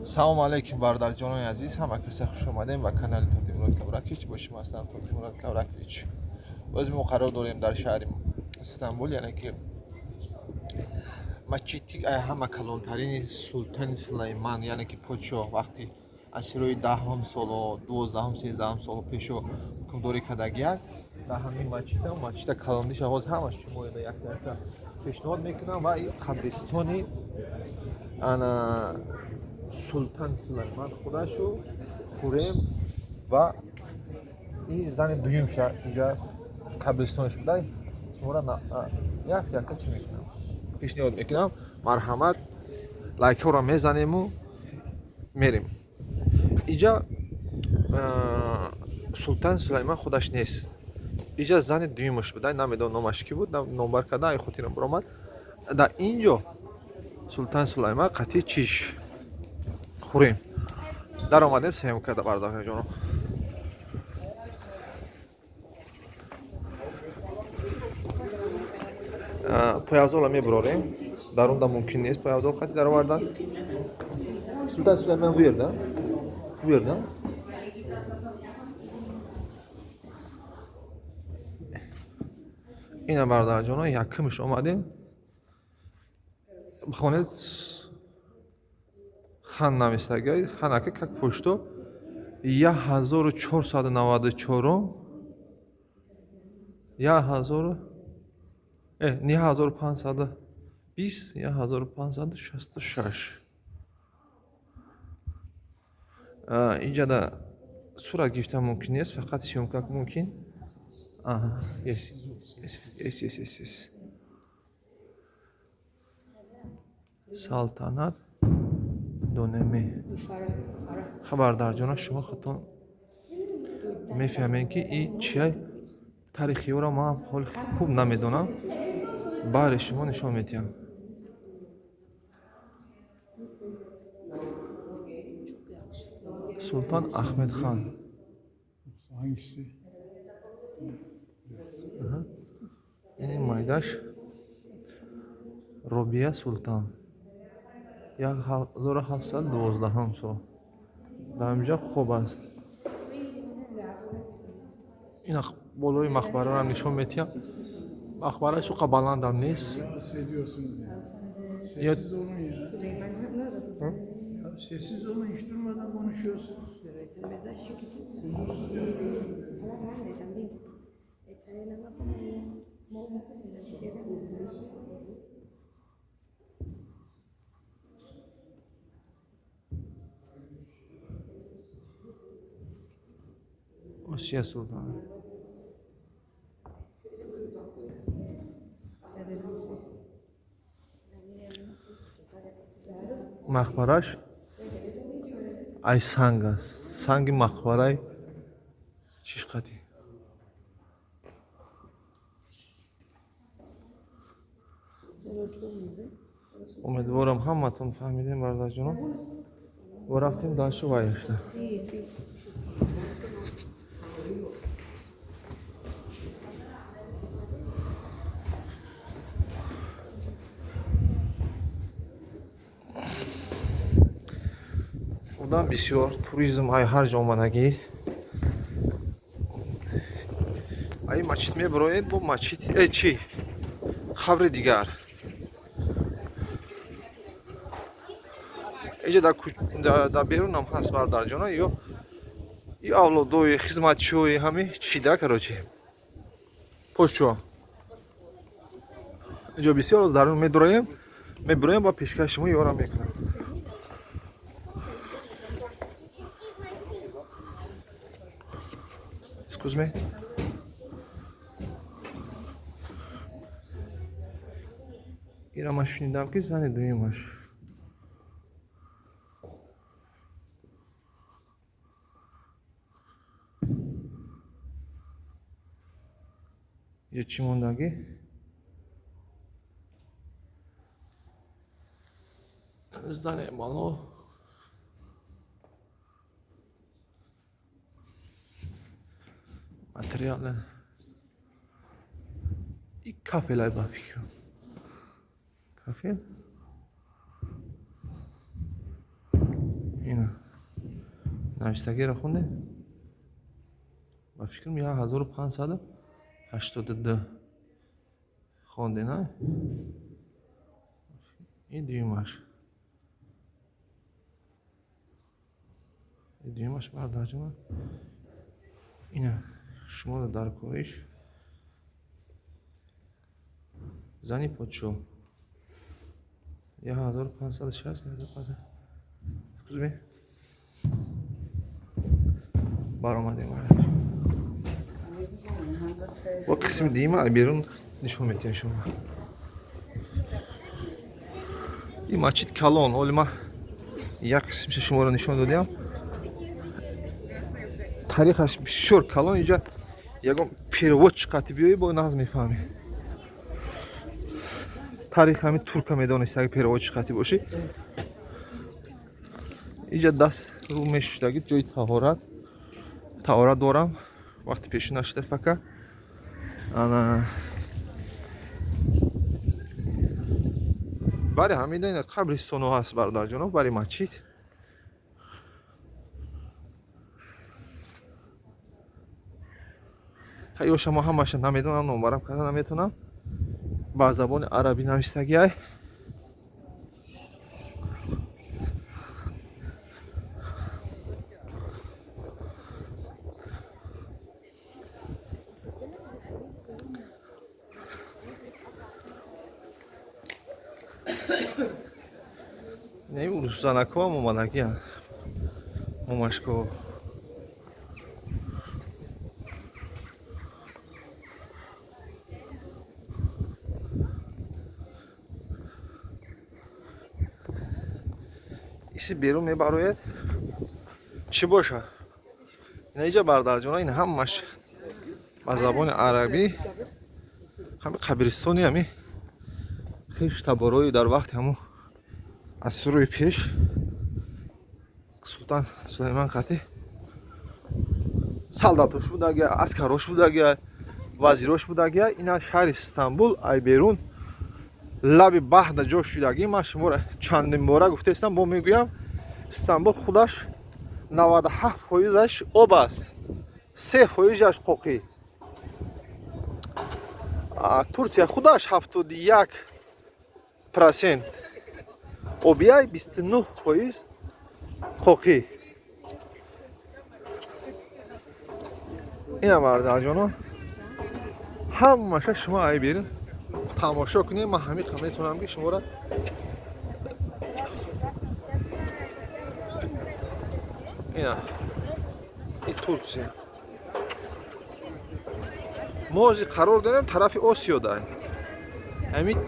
Салому алейкум, бародарҷонони азиз, ҳама каса хуш омадем ба канали Тортимурод Кавракович. Бо шумо ҳастам Тортимурод Кавракович. Боз мо қарор дорем дар шаҳри Истанбул, яъне ки масҷиди ҳама калонтарини Султани Сулайман, яъне ки подшоҳ вақти асирои даҳум соло, 12-ум, 13-ум соло пешо ҳукмдорӣ кардагиянд. Дар ҳамин масҷида, масҷида калондиша ҳоз ҳама шумо якта якта пешниҳод мекунам ва ин қабристони ана Султан Сулайман худашу Хурем ва ин зани дуюмша инҷа қабристонш буда. Шуморо як якта чӣ мекунам, пешниҳод мекунам. Марҳамат, лайкҳоро мезанему мерем. Инҷа Султан Сулайман худаш нест, инҷа зани дуюмаш буда, намедонам номаш кӣ буд, номбар карда ай хотирам баромад. Дар ин ҷо Султан Сулайман қатъи чиш Хурем даромадем, сеюм карда, бародарҷоно. Пойафзолро мебурорем, дар онда мумкин нест пойафзол қатъи даровардан. Султан Сулайман бу yerda, bu yerda. Ина, бародарҷоно, якумш омадем, бихонед, хан навистагай, ханака как пошто 1494-ум, як ҳазору 9520, 1566. Инҷада сурат гирифтан мумкин нест, фақат съёмка мумкин. Yes, yes. Салтанат донеми. Хабардарҷона, шумо худтон мефаҳмед, ки и чия тарихиёро ман ҳол хуб намедонам, баъре шумо нишон медиҳам. Султан Ахмедхан. Hangisi? Ини майдаш Робия Султан, 1712 сол. Дар инҷа хоб аст. Ина болои мақбараро нишон медиҳам. Мақбара шуқа баландам нест. Rahatsız ediyorsunuz ya. Sessiz olun ya. Hı? Ya sessiz olun, hiç durmadan konuşuyorsunuz. Huzursuz yapıyorsunuz. Осия Султан. Мақбараш ай санг аст, санги мақбараи чишқатӣ. Умедворам, ҳаматон фаҳмидем, бародарҷонон. Ва рафтем дальше ваяшта. Одам бисёр, туризм ай ҳар ҷо омадагӣ. Ай масҷид мебароед, бо масҷид э чи қабри дигар. Инҷа дар берунам ҳаст, бародарҷона, ё и авлодои хизматчиҳои ҳами чида, короче, подшоҳ. Инҷо бисёр дарун медуроем, мебуроем ва пешкаши шумо ёрам мекунам. Excuse me. Ира ман шунидам, ки зани дуюмаш. Ё чӣ мондагӣ? Здание мало. Материале. И кафелай ба фикрам. Кафел? Ина навиштагиро хунде, ба фикрам, 1582 хонде, на? Ин дуюмаш, ин дуюмаш, бародарҷонам. Ина шумо дар кориш зани подшоҳ 1560, 1500. Баромадем, бо қисми дуюма берун нишон метиҳем шумо. Ин масҷид калон. Оли ма як қисмиша шуморо нишон додиам. Таърихаш бисёр калон. Инҷа ягон переводчик қати биёӣ, бо нағз мефаҳмӣ таърих. Ҳамин турка медонист, агар переводчик қати бошӣ. Инҷа даст рӯ мешуштагӣ, ҷои таҳорат. Таҳорат дорам, вақти пешин нашуда фака. Ана бари ҳамида ина қабристоно ҳаст, бародарҷоно, бари масҷид. Ёша мо ҳамаша намедонам, номбарам карда наметавонам, ба забони арабӣ навиштагиай. Не, урусзанакҳоам омадагиан, момашко. Иси берун мебарояд, чӣ боша? Ина иҷа, бародарҷона, ин ҳамаш ба забони арабӣ. Ҳами қабристони ҳами хеш таборои дар вақти ҳамун асрҳои пеш султан Сулайман қати солдатош будагия, аскарош будагия, вазирош будагия. Ина шаҳри Истанбул ай берун лаби баҳрда ҷо шудагӣ. Ман шуморо чандин бора гуфтаистам, бо мегӯям: Истанбул худаш 97 фоизаш об аст, 3 фоизаш қоқӣ. Турсия худаш 71% обияй, 29% қоқӣ. Ина, бародарҷоно, ҳамаша шумо ай берин тамошо кунем. Ман ҳамиқа метавонам, ки шуморо ина и Турсия. Мо ҳозир қарор дорем тарафи Осиёда. Ҳамин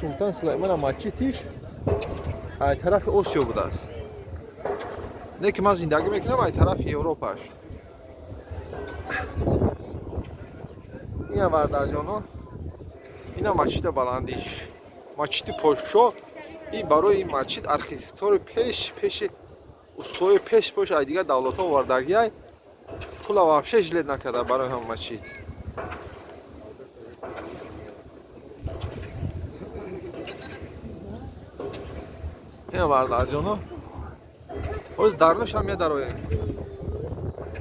Султан Сулаймона масҷидиш ай тарафи Осиё будааст, не ки ман зиндагӣ мекунам ай тарафи Европааш. Ина, бародарҷоно, ина масҷида баландиш, масҷиди подшоҳ. Ин барои ин масҷид архитектори пеш пеши устои пеш пеш ай дигар давлатҳо овардагиай. Пула вообще жалеть накарда барои ҳама масҷид. Ина, бародарҷоно, ҳозир дарунашам медароем.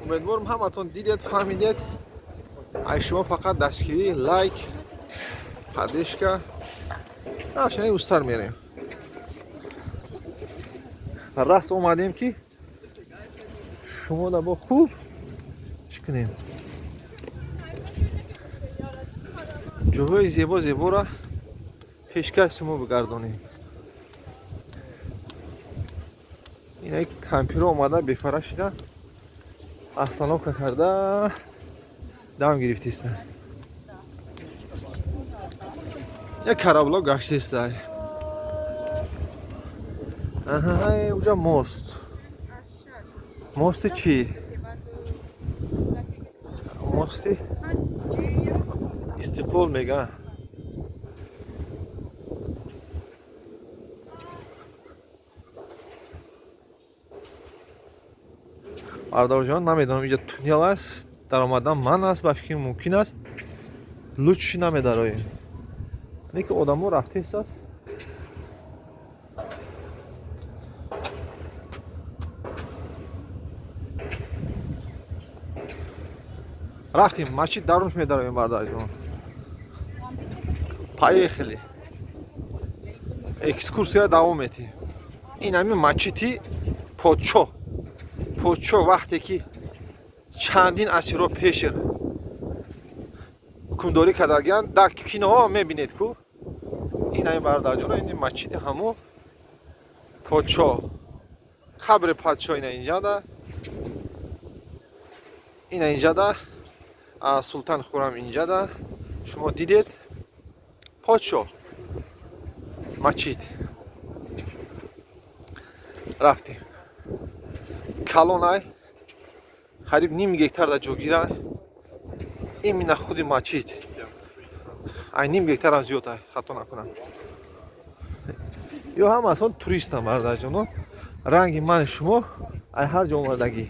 Умедворам, ҳаматон дидед, фаҳмидед. Ай шумо фақат дастгирӣ, лайк, поддержка. Ашаи устар мерем. Раст омадем, ки шумо да бо хуб чӣ кунем, ҷойҳои зебо зеборо пешкаш шумо бигардонем. Ина кампиро омада, бефара шида, остановка карда, дам гирифтеста. Як корабло гаштеста. Уҷа мост. Мости чӣ? Мости Истиқлол мега. Бародарҷон, намедонам, инҷа туннел аст, даромадан ман аст, ба фикри мумкин аст, лучше намедароем, не ки одамо рафтест аст. Рафтем, масҷид дарунш медароем, бародарҷон. Поехали, экскурсия давом метиҳем. Ин ҳамин масҷиди подшоҳ. Подшоҳ вақте ки чандин асрҳо пеш ҳукмдорӣ кардагианд, дар киноҳо мебинед ку. Ин ҳамин, бародарҷоно, ин масҷиди ҳамо подшоҳ, қабри подшоҳ ина инҷада, ина инҷада, Султан Хурам инҷада. Шумо дидед, подшоҳ, масҷид. Рафтем. Калонай, қариб ним гектар да ҷогира. Именно худи масҷид ай ним гектарам зиёд ай, хато накунам. Ё ҳама асон туристам, бародарҷоно, ранги мани шумо, ай ҳар ҷо омадагӣ.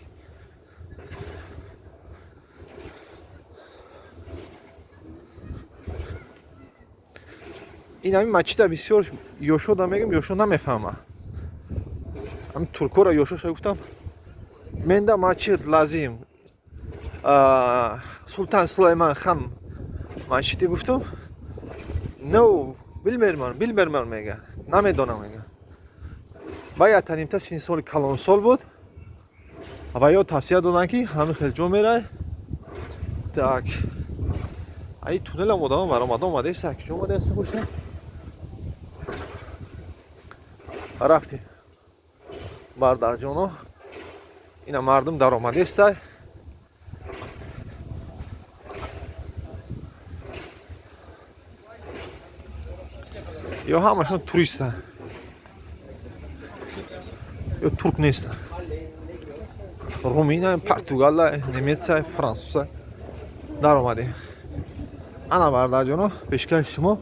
Ин ҳамин масҷида бисёр ёшода мегӯм, ёшо намефаҳма. Ҳамин туркора ёшоша гуфтам, менда масҷид лазим, Султан Сулайман хан масҷиди гуфтум. No, bilmirəm, bilmirəm мега, намедонам мега. Ба яктанимта синни соли калонсол буд ва ё тавсия доданд, ки ҳамин хел ҷо мерай. Так, аи туннелам одама баромада омадаеста, ки ҷо омадаеста боша. Рафтем, бардарҷоно. Ина мардум даромадеста. Ё ҳамашон туристанд, ё турк нестанд, румина, португала, немеца, франсуса. Даромадем. Ана, бардарҷоно, пешкаши шумо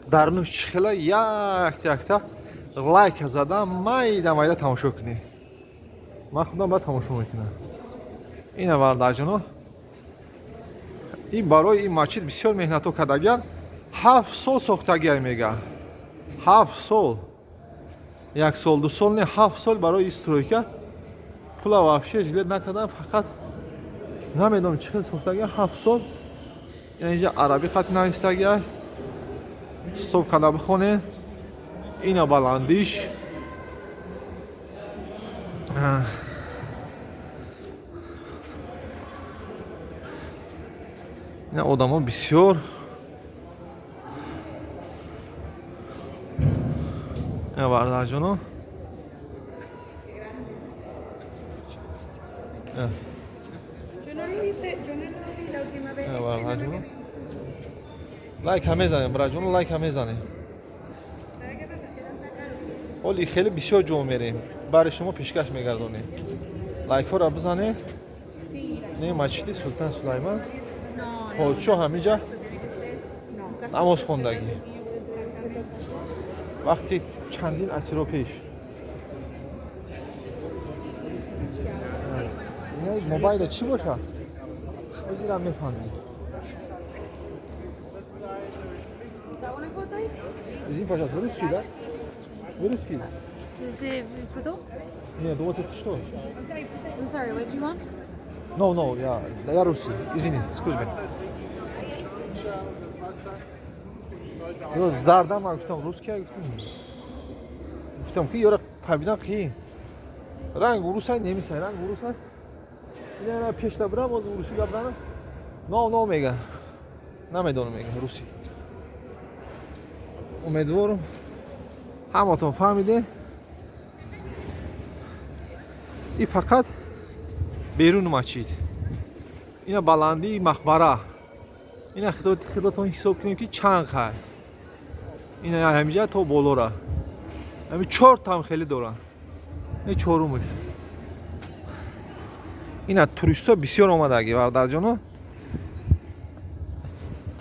дарнуш чӣ хела. Якта якта лайка зада, майда майда тамошо кунед. Ман худам баъд тамошо мекунам. Ина, бардарҷоно, ин барои ин масҷид бисёр меҳнатҳо кардагианд. 7 сол сохтагиай мега, 7 сол. Як сол, 2 сол не, 7 сол барои ин стройка пула вообще жалеть накардан. Фақат намедонам, чӣ хел сохтагиа 7 сол. Инҷа арабӣ хат навистагиай, стоп карда бихонед. Ина баландиш. А. Ина одамо бисёр. Ина, бародарҷоно. Yo no lo hice, yo no lo vi la última vez. Ah, Es bueno, primera ¿no? que vi. Лайка мезанем, браҷоно, лайка мезанем. ¿Sabe qué pasa? Si eran tan caros. Ҳоли хеле бисёр ҷо мерем, барои шумо пешкаш мегардонем. Лайкҳоро бизанед. Sí, Не, масҷиди Султан Сулайман. no, no. Подшоҳ ҳаминҷа No. намоз хондагӣ Exactamente. вақти чандин асрҳо пеш. Ина мобайла чӣ боша, ҳозирам мефаҳмем. ¿Da una foto ahí? Извини, пожалуйста, вы русский, да? Вы русский? C'est une photo? Нет, вот это что? I'm sorry, what do you want? No, я русский. Извини, excuse me. Ё зардам, ман гуфтам русский, гуфтам. Гуфтам ки ёра фаҳмидан қиин. Ранг урусай, немисай, ранг урусай. Ина ина пешта бирам, боз урусӣ гап занам. No, no мега. Намедонам мега русӣ. Умедворам ҳаматон фаҳмиде. И фақат беруни масҷид. Ина баландии мақбара. Ина худотон ҳисоб кунем, ки чанд қай. Ина ҳамиҷа то болора. Ҳами чор там хеле доранд. Ин чорумаш. Ина туристҳо бисёр омадаги, бародарҷоно.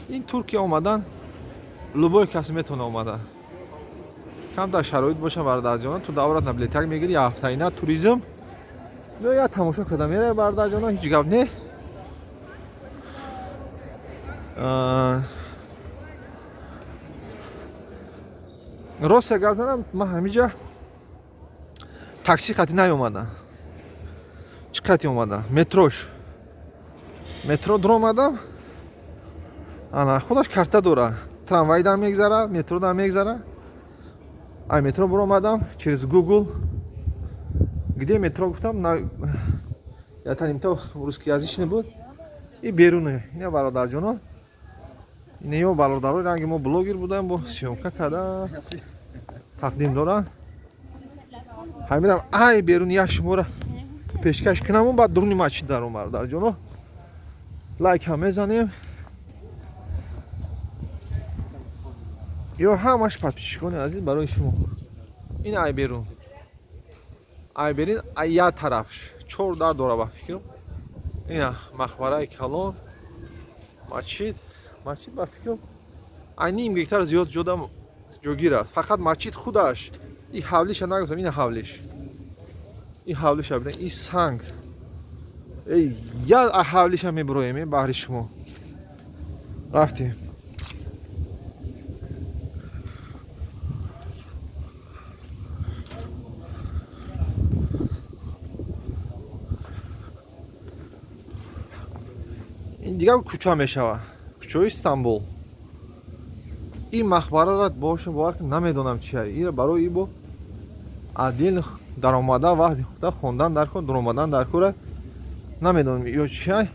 Ин Туркия омадан любой кас метавона омада. Камтар шароит боша, бародарҷоно, ту даврат на билетак мегири, як ҳафтаина туризм. Меояд, тамошо карда меравад, бародарҷоно, ҳеҷ гап не. Ростя гап занам, ман ҳамиҷа такси қатӣ наёмадам. Чӣ қатӣ омадам? Метрош. Метро дуромадам, ана худаш карта дора, трамвай дам мегзара, метро дам мегзара. Ай метро буромадам, через Google где метро гуфтам, ятанимта русскоязычный буд и беруне. Ина бародарҷоно, ина ё бародарои ранги мо блогер будам, бо съёмка карда тақдим доранд. Ҳаминам ай берун як шумора пешкаш кунаму баъд дуруни масҷид даром. Бародарҷоно, лайк ҳам мезанем. Ё ҳамаш, подписчикони азиз, барои шумо. Ин ай берун, ай берин, ай як тараф чор дар дора ба фикрам. Ина мақбараи калон, масҷид. Масҷид ба фикрам ай ним гектар зиёд ҷода ҷойгир аст. Фақат масҷид худаш и ҳавлиша нагуфтам. Ина ҳавлиш, и ҳавлиша бинед, и санг. Эй, як ҳавлиша мебуроем баҳри шумо. Рафтем. Ин дигар кӯча мешавад, кӯчаи Истанбул. Ин мақбараро боша, бовар кун, намедонам чия. Ира барои и бо отдельно даромада вақти худа хондан дар кор, дуромадан дар кора. Намедонам ё чия.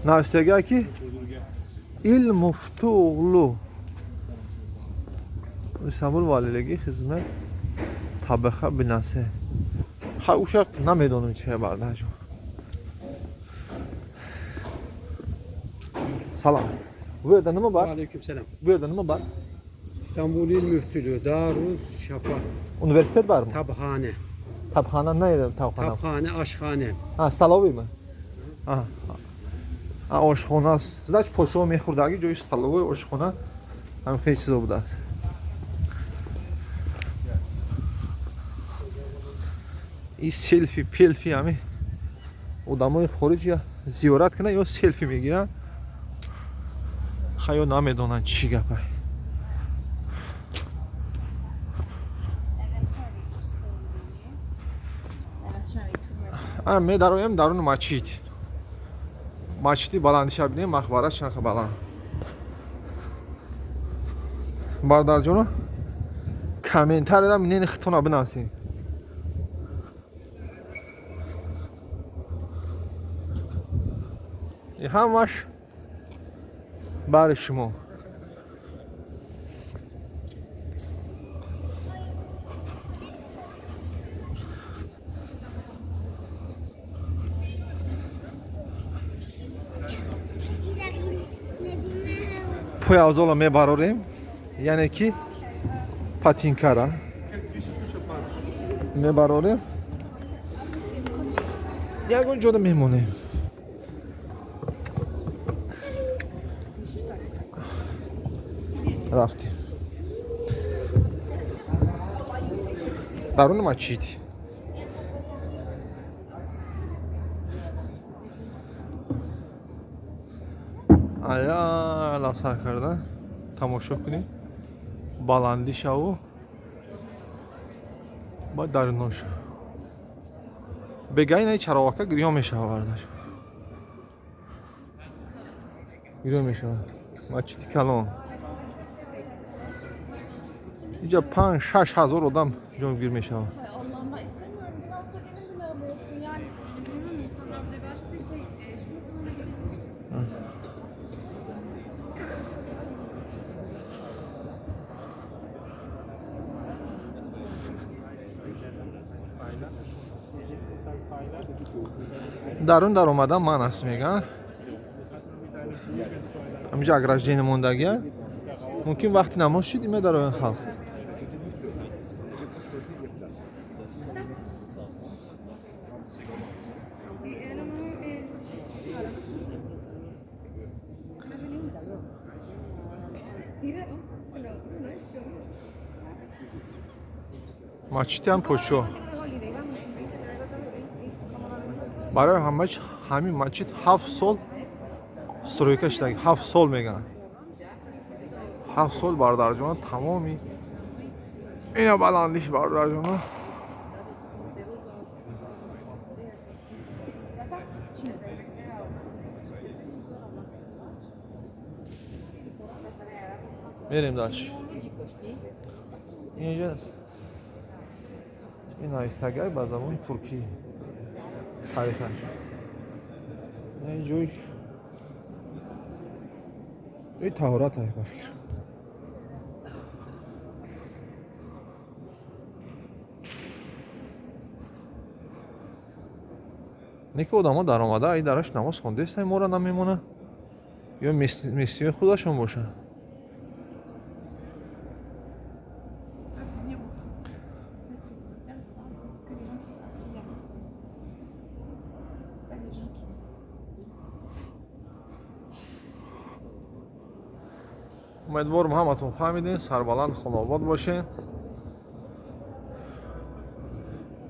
Навистага ки İl Müftüoğlu Истанбул Valiliği Hizmet Tabaka binası. Ха, уша намедонам чия, бародарҷон. Салом. Bu yerda nima bor? Aleykümselam. Bu yerda nima bor? İstanbul İl Müftülüğü, Daruz Şafa, Universitet bormi? Tabhane. Tabxana ne edi tabxana? Tabhane, aşhane. Ha, столовый mi? Ha. Ha, ошхона аст. Значит, подшоҳ мехӯрдаги ҷои столовой, ошхона, ҳам хеле чизо будааст. И селфи, пелфи, ҳами одамои хориҷ зиёрат кунанд ё селфи мегиранд. Ха, ё намедонанд чӣ гапай. А медароем даруни масҷид. Масҷиди баландиша бинем, мақбара чанд баланд. Бародарҷоно, комментарияда мнение худтона бинависед. И ҳамаш бари шумо. Пойавзоло мебарорем, яъне ки патинкара мебарорем, ягон ҷода мемонем. Рафтем даруни масҷид. Ая сар карда тамошо кунем баландишаву ба даруноша. Бегаи наи чароғака гирён мешава, бардаш, гирён мешава. Масҷиди калон, инҷа 5-6 ҳазор одам ҷойгир мешавад. Hay Allah'ım, ben istemiyorum. Bundan sonra benim günahım olsun. Yani bilmiyorum, insanlar burada birazcık bir şey şunu kullanabilirsiniz. Дарун даромадан ман аст, мегӯянд. Ҳаминҷа ограждение мондагия, мумкин вақти намоз шид, медароянд халқ. Sí, era muy. Mira, no, no es yo. Масҷиди подшоҳ барои ҳамач, ҳамин масҷид 7 сол стройка шуда, 7 сол мегӯянд, 7 сол, бародарҷоно. Тамоми ина баландиш, бародарҷоно. Мерем дальше. Инҷа ин навистагай ба забони туркӣ тарихаш. Ин ҷой ҷои таҳорат ай, ба фикр. Не ки одамо даромада, ай дараш намоз хондестай, моро намемона ё местиҳои худашон бошад. Que les gens qui prient avant. C'est pas les gens qui. Умедворам, ҳаматон фаҳмидем. Сарбаланд, хонаобод бошед.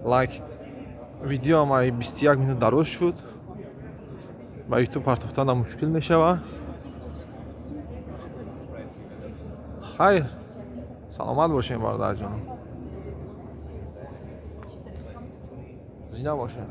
Лайк. Видеоам ай 21 минут дароз шуд, ба ютуб партофтанам мушкил мешавад. Хайр, саломат бошем, бародарҷонам, зинда бошем.